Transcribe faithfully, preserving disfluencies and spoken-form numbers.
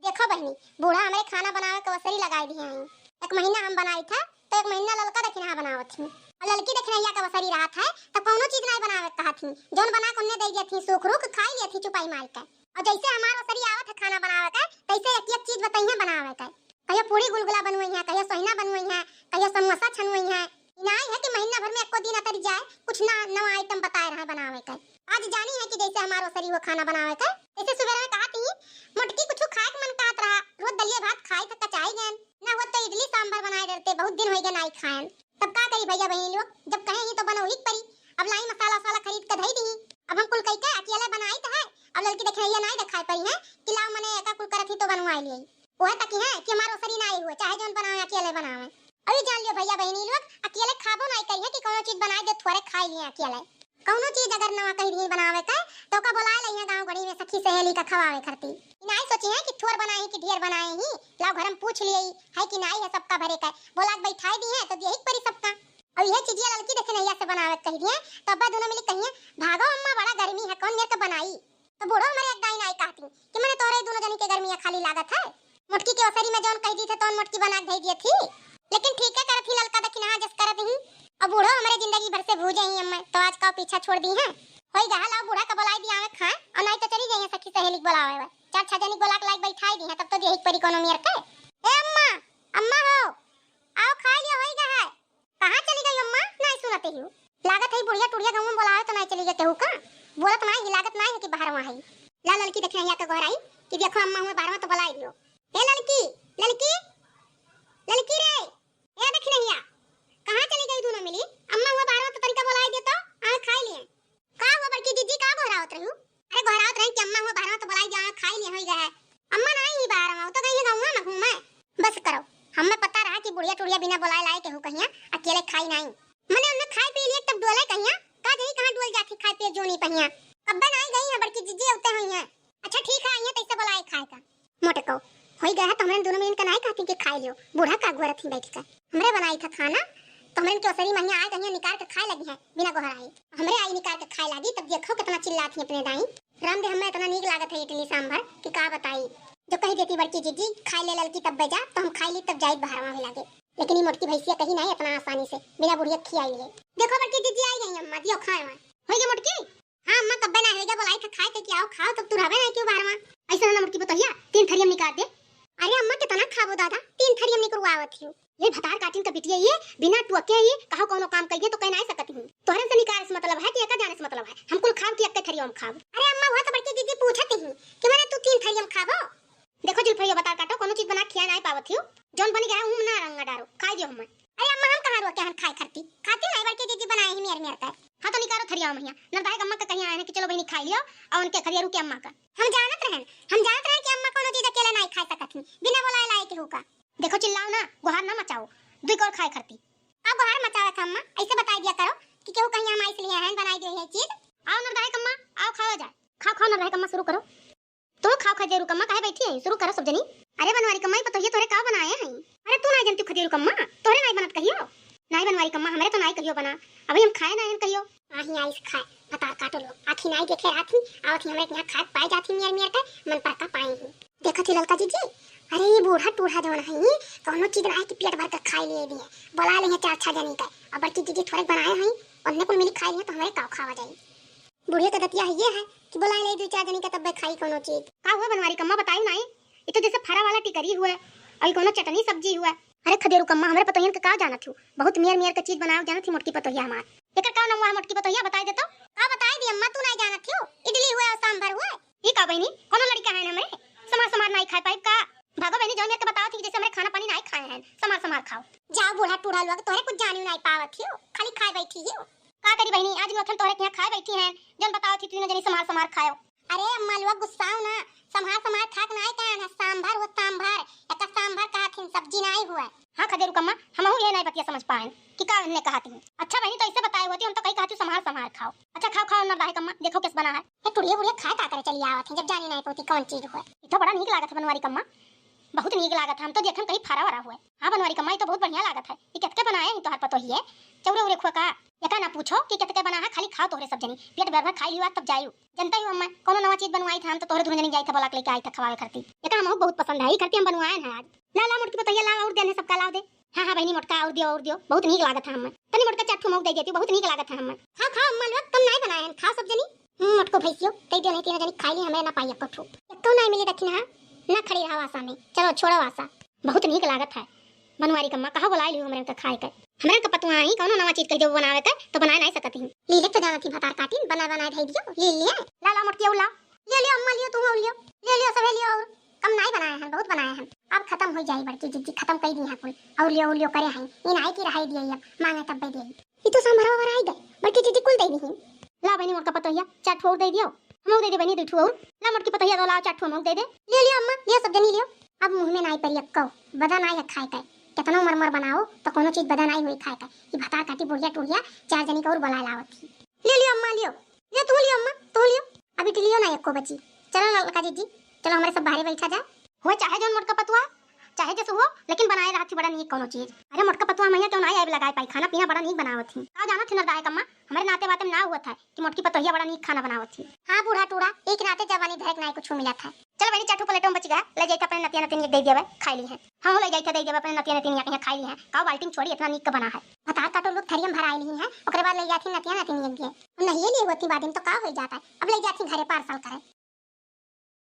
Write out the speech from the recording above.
देखो बहिनी, बूढ़ा हमरे खाना बनावे के वसरी लगाई दिहे हैं। एक महीना हम बनाई था, तो एक महीना ललका दखिनहा बनावत ही। और ललकी दखिनहिया के वसरी रहत है, तो कौनो चीज नाई बनावे के कहत ही। जौन बना के उन्ने दे दियत ही, सूख रूख खाई लियत ही चुपाई मार के। और जैसे हमार वसरी आवत है खाना बनावे के, तैसे एक एक चीज बतइहे बनावे के। कहियो पूड़ी गुलगुला बनवई है, कहियो सोहिना बनवई है, कहियो समोसा छनवई है। ई नाई है कि महीना भर में एको दिन अतरी जाए, कुछ ना नवा आइटम बताए रहा बनावे के। आज जानी है कि जैसे हमार वसरी हो खाना बनावे के, जैसे सुबह में कहा थी, "मोटकी कुछ खाए के मन कहत रहा, रोज दलिया भात खाए त कचाई गए, ना हो तो इडली सांभर बनाए डरते, बहुत दिन होई गए नाई खाएन।" तब का करी भैया बहिनी लोग, जब कहे ही तो बनवही के परी। अब लाई मसाला वसाला खरीद के धई दी, अब हम कुल कई के अकेले बनाई त है, अब ललकी दखिनहिया नाई देखाई परी है कि लाओ मने एका कुल करत ही तो बनवाई लियई। ओहे तकी है कि हमार ओसरी ना आई हुए, चाहे जौन बनावे, अकेले बनावे। अभी जान लियो भैया बहिनी लोग, अकेले खाबो नाई करिहे कि कौनो चीज बनाए दे, थोरे खाई लिए अकेले। कौनो चीज अगर नवा कही दिए बनावे के, तो ओका बोलाए लइहे गाँव गड़ी में सखी सहेली का खवावे खरती। ई नाई सोची है कि थोर बनाए ही कि ढेर बनाए ही, लाओ घर में पूछ लिए है कि नाई है सबका भरे का, बोला के बैठाए दिए तो दिए ही परी सबका। अब यह चीजिया ललकी दखिनहिया से बनावे के कही दिए, तो अब्बा दोनों मिली कहिए, "भागो अम्मा, बड़ा गर्मी है, कौन मेर के बनाई?" तो बूढ़ो हमरे एक दाई नाई कहती कि मने तोहरे दोनों जनी के गर्मिया खाली लागत है। मोटकी के ओसरी में जौन कह दी थे तौन मोटकी बना के धई दिए थी। लेकिन ठीक है करत ही ललका दखिनहा जस करत ही। अब बूढ़ो हमरे जिंदगी भर से भूजे ही अम्मा, तो आज का पीछा छोड़ दी है। होई गहा लाओ बूढ़ा का बोलाई दी आवे खाए, और नाई तो चली गई है सखी सहेली के बोलावे हुए। चार छह जनी बोला के लाइक बैठाई दी है, तब तो देही परी कोनो मेर के। ए अम्मा, अम्मा हो, आओ खाए लियो, होई गहा है। कहाँ चली गई अम्मा? नाई सुनते ही हो। लागत है बुढ़िया टुढ़िया गाँव में बोलावे तो नाई चली गई केहू का। बोलत नाई ही, लागत नाई है कि बाहर वहाँ है। ला ललकी दखिनहिया के गोहराई कि देखो अम्मा हुए बाहर में तो बोलाई दियो। ए ललकी, ललकी, ललकी रे, ए दखिनहिया, कहाँ चली गई दोनों मिली? अम्मा हुए बाहर में तो तनिका बोलाई दे तो, आए खाई लिए। का हुआ बड़की जीजी, का गोहरावत रही हो? अरे गोहरावत रही कि अम्मा हुए बाहर में तो बोलाई दिया, आए खाई लिए होई गए है। अम्मा नाई ही बाहर में, वो तो गई है गाँव में घूमे। बस करो, हमें पता रहा कि बुढ़िया टुढ़िया बिना बोलाए लाए केहू कहिया अकेले खाई नाई। मने उन्हें खाए पी लिए तब डोले कहिया, का जही कहाँ डोल जाती खाए पिए जोनी पहिया। कब्बे नाई गई है बड़की जीजी, उते हुई है। अच्छा ठीक है, आइए तैसे बोलाए खाए का। मोटको, होई गया है तो हमरे दोनों मिलन का नाई कहती कि खाए लियो, बूढ़ा का गोरत ही बैठ कर। हमरे बनाई था खाना, तो हमरे के ओसरी महिया आए कहिया निकाल के खाए लगी है बिना गोहराए। हमरे आई निकाल के खाए लगी, तब देखो कितना चिल्लाती अपने दाई। राम दे, हमें इतना नीक लागत है इडली सांभर कि का बताई। जो कही देती बड़की जीजी, "खाई ले ललकी तब जा," तो हम खाई ली तब जाई बहरवा भी लागे। लेकिन ये मोटकी भैंसिया कही नहीं इतना आसानी से बिना बुढ़िया खियाई ले। देखो बड़की जीजी आई गई अम्मा, दियो खाए वाए। होई गे मोटकी? हाँ अम्मा, कब्बे ना होई गे, बोलाई था खाए थे कि आओ खाओ, तब तू रहबे नहीं क्यों बहरवा। ऐसे ना मोटकी बतोहिया, तीन थरियम निकाल दे। अरे अम्मा, कितना खाबो दादा, तीन थरियम निकरवावत ही। ये भतार काटिन का बिटिया, ये बिना टोके ये कहो कौनो काम करिए तो कह ना सकत ही। तोहरे से निकाल से मतलब है कि एका जाने से मतलब है? हम कुल खाब कि एक्के थरिया में खाब? अरे अम्मा, वह तो बड़की दीदी पूछत ही कि मने तू तीन थरिया में खाबो? देखो जुल्फैया, भतार काटो, कौनो चीज बना खिया ना पावत ही, जौन बनी गया हूँ ना रंगा डारो, खाई दियो हमें। अरे अम्मा, हम कहाँ रोके हन खाए खरती, खाती नहीं बड़की दीदी बनाए ही मेर मेर कर। हाँ तो निकालो थरिया में हिया, नरदाहे अम्मा का कहीं आए हैं कि चलो बहनी खाई लियो, और उनके खरिया रुके अम्मा का। हम जानत रहन, हम जानत रहन कि अम्मा कौनो चीज अकेले नहीं खा सकत ही, बिना बोलाए लाए केहू का। देखो, चिल्लाओ ना, गुहार ना मचाओ, दुई कौर खाए खरती। का गुहार मचावत है अम्मा? ऐसे बताई दिया करो कि केहू कहीं हम आइस लिए हैं, बनाई दिए है चीज। आओ नरदाहे कम्मा, आओ खाओ जाए। खाओ, खाओ नरदाहे कम्मा, शुरू करो। तू खाओ खदेरू कम्मा, काहे बैठी है? शुरू करो सब जनी। अरे बनवारी कम्मा, ये पतोहिया तोहरे का बनाए हैं? अरे तू नाई जनती खदेरू कम्मा, तोहरे नाई बनत कहियो। नाई बनवारी कम्मा, हमरे तो नाई कहियो बना, अभी हम खाए ना हैं कहियो। आही आइस खाए, भतार काटो लोग, आथी नाई देखे रात ही, आवत ही हमरे के यहाँ खाए पाए जात ही मियर मियर के, मन पर का पाए ही। देखत ही ललका जीजी, अरे ये बूढ़ा टूढ़ा जौन है, कौनो चीज ना है कि पेट भर के खाई लिए दिए, बोला ले हैं चार छह जनी के, और बड़की जीजी थोड़े बनाए हैं, उन्हें कुल मिली खाई लिए तो हमरे काव खावा जाई। बुढ़िया के दतिया है ये है कि बोला ले दो चार जनी के तब्बे खाई कौनो चीज। का हुआ बनवारी कम्मा, बताई नाई, ये तो जैसे फरा वाला टिकरी हुआ, और ये कौनो चटनी सब्जी हुआ। अरे खदेरू कम्मा, हमरे पतोहियन के का जानत हूँ, बहुत मेर मेर के चीज बनावे जानत ही मोटकी पतोहिया हमार। एकर का नाम हुआ है मोटकी पतोहिया, बताई दे तो। का बताई दी अम्मा, तू नाई जानत हो, इडली हुआ और सांभर हुआ। ई का बहिनी, कौनो लड़का है ना हमरे? समार समार नाई खाए पाइब का? भागो बहिनी, जौन मेर के बताओ थी, जैसे हमरे खाना पानी नाई खाए हैं, समार समार खाओ। जाओ बूढ़ा टूढ़ा लोग, तोहरे कुछ जानी नाई पावत ही, खाली खाए बैठी ही। का करी बहिनी, आज नोथन तोहरे के यहाँ खाए बैठी हैं, जौन बताओ थी, तीनों जनी समार समार खाओ। अरे अम्मा लोग गुस्साओ ना, समार समार खाक नाई कहन है, सांभर हो सांभर, एका सांभर कहत हिन, सब्जी नाई हुआ। हाँ खदेरू कम्मा, हमहू ये नाई बतिया समझ पाएन कि का इनने कहत ही। अच्छा बहिनी, तो ऐसे बताए होती, हम तो कही कहती समार समार खाओ। अच्छा खाओ खाओ नरदाहे कम्मा, देखो किस बना है। ये टुड़िया बुढ़िया खाए का करे चली आवत है, जब जानी नाई पोती कौन चीज हुआ। ये तो बड़ा नीक लागत है बनवारी कम्मा, बहुत नीक लागत है, हम तो देखन कहीं फरा वरा हुआ। हाँ बनवारी कम्मा, ये तो बहुत बढ़िया लागत है। ये कितके बनाए हैं तोहर पतोहिए? चौरे उरे खुआ का? एका ना पूछो कि केतके बना है, खाली खाओ तोहरे सब जनी, पेट भर भर खाई लियो, तब जाइयो। जनता ही हो अम्मा, कौनो नवा चीज बनवाई था, हम तो तोहरे दुनो जनी जाई था, बोला के लेके आई था खवावे खातिर। एका हमहू बहुत पसंद है, ई करके हम बनवाए हैं आज। ला ला मोटकी पतोहिया, लाओ और देन है सबका, लाओ दे। हाँ हाँ बहिनी मोटका, और दियो, और दियो, बहुत नीक लागत है हमें। तनी मोटका चार ठो मऊक दे देती, बहुत नीक लागत है हमें। खाओ खाओ अम्मा लोग, कम नाई बनाए हैं, खाओ सब जनी। हम्म, मोटको भैंसियो, कई देन है, तीनों जनी खाई ली, हमें ना पाई एको ठो। एको नाई मिली दखिना, ना खड़ी रहा आसा में, चलो छोड़ो आसा। बहुत नीक लागत है। बनवारी कम्मा, कहा बोलाए लियो हमरे का खाए के? हमरे का पतुआ आई, कौनो नवा चीज कह दे बनावे के, तो बनाए नाई सकत ही। लीले तो जानत ही भतार काटिन, बनाए बनाए धई दियो, ले लिए। ला ला मोटकी, ला। ले लियो अम्मा, लियो तू, लियो। ले लियो, सभे लियो, और कम नाई बनाए हैं, बहुत बनाए हैं। अब खत्म हो जाई बड़की जिज्जी, खत्म कई दी हैं कुल। और लियो, और लियो करे हैं, इन आई की रहाई दिए अब, मांगे तब दे। ई तो सांभरवा भराई गए, बड़की जिज्जी कुल दे दी। ला बहिनी मोटका पतोहिया, चार ठो और दे दियो। हमहू दे दे बहिनी दू ठो और। ला मोटकी पतोहिया तो लाओ, चार ठो हमहू दे दे। लियो लियो अम्मा, लियो सब जनी लियो। अब मुंह में नाई परी अक्को, बदा नाई है खाए के। केतनो मरमर बनाओ तो कोनो चीज बदा नाई होई खाए के। ई भतार काटी बुढ़िया टुढ़िया चार जनी के और बोलाए लावत ही। लियो लियो अम्मा लियो, लियो तू लियो अम्मा, तू लियो। अब इटलियो ना एको बची। चलो ललका जिज्जी, चलो हमरे सब बाहरे बैठा जाए। होए चाहे जौन मोटका पतुआ, चाहे जैसे हो, लेकिन बनाए रहत ही बड़ा नीक कौनो चीज। अरे मोटका पतुआ मैया क्यों ना आए लगाए पाई, खाना पीना बड़ा नीक बनावत ही। का जानत ही नरदाए कम्मा, हमरे नाते बाते में ना हुआ था कि मोटकी पतोहिया बड़ा नीक खाना बनावत ही। हाँ बूढ़ा टूढ़ा, एक नाते जवानी धरक नाई कुछ मिला था। चल बहिनी, चार ठो प्लेटों में बच गया, ले जाइके अपने नतिया नतिनिया के दे देबे, खाई ली है। हाँ ले जाइके दे देबे अपने नतिया नतिनिया के यहाँ खाई ली है। का बाल्टी में छोड़ी इतना नीक के बना है। भतार काटो लोग थरिया में भराई ली है, ओकरे बाद ले जाती नतिया नतिनिया के। नहीं ये लिए होती बादिन तो का हो जाता है, अब ले जाती घरे पार्सल करे।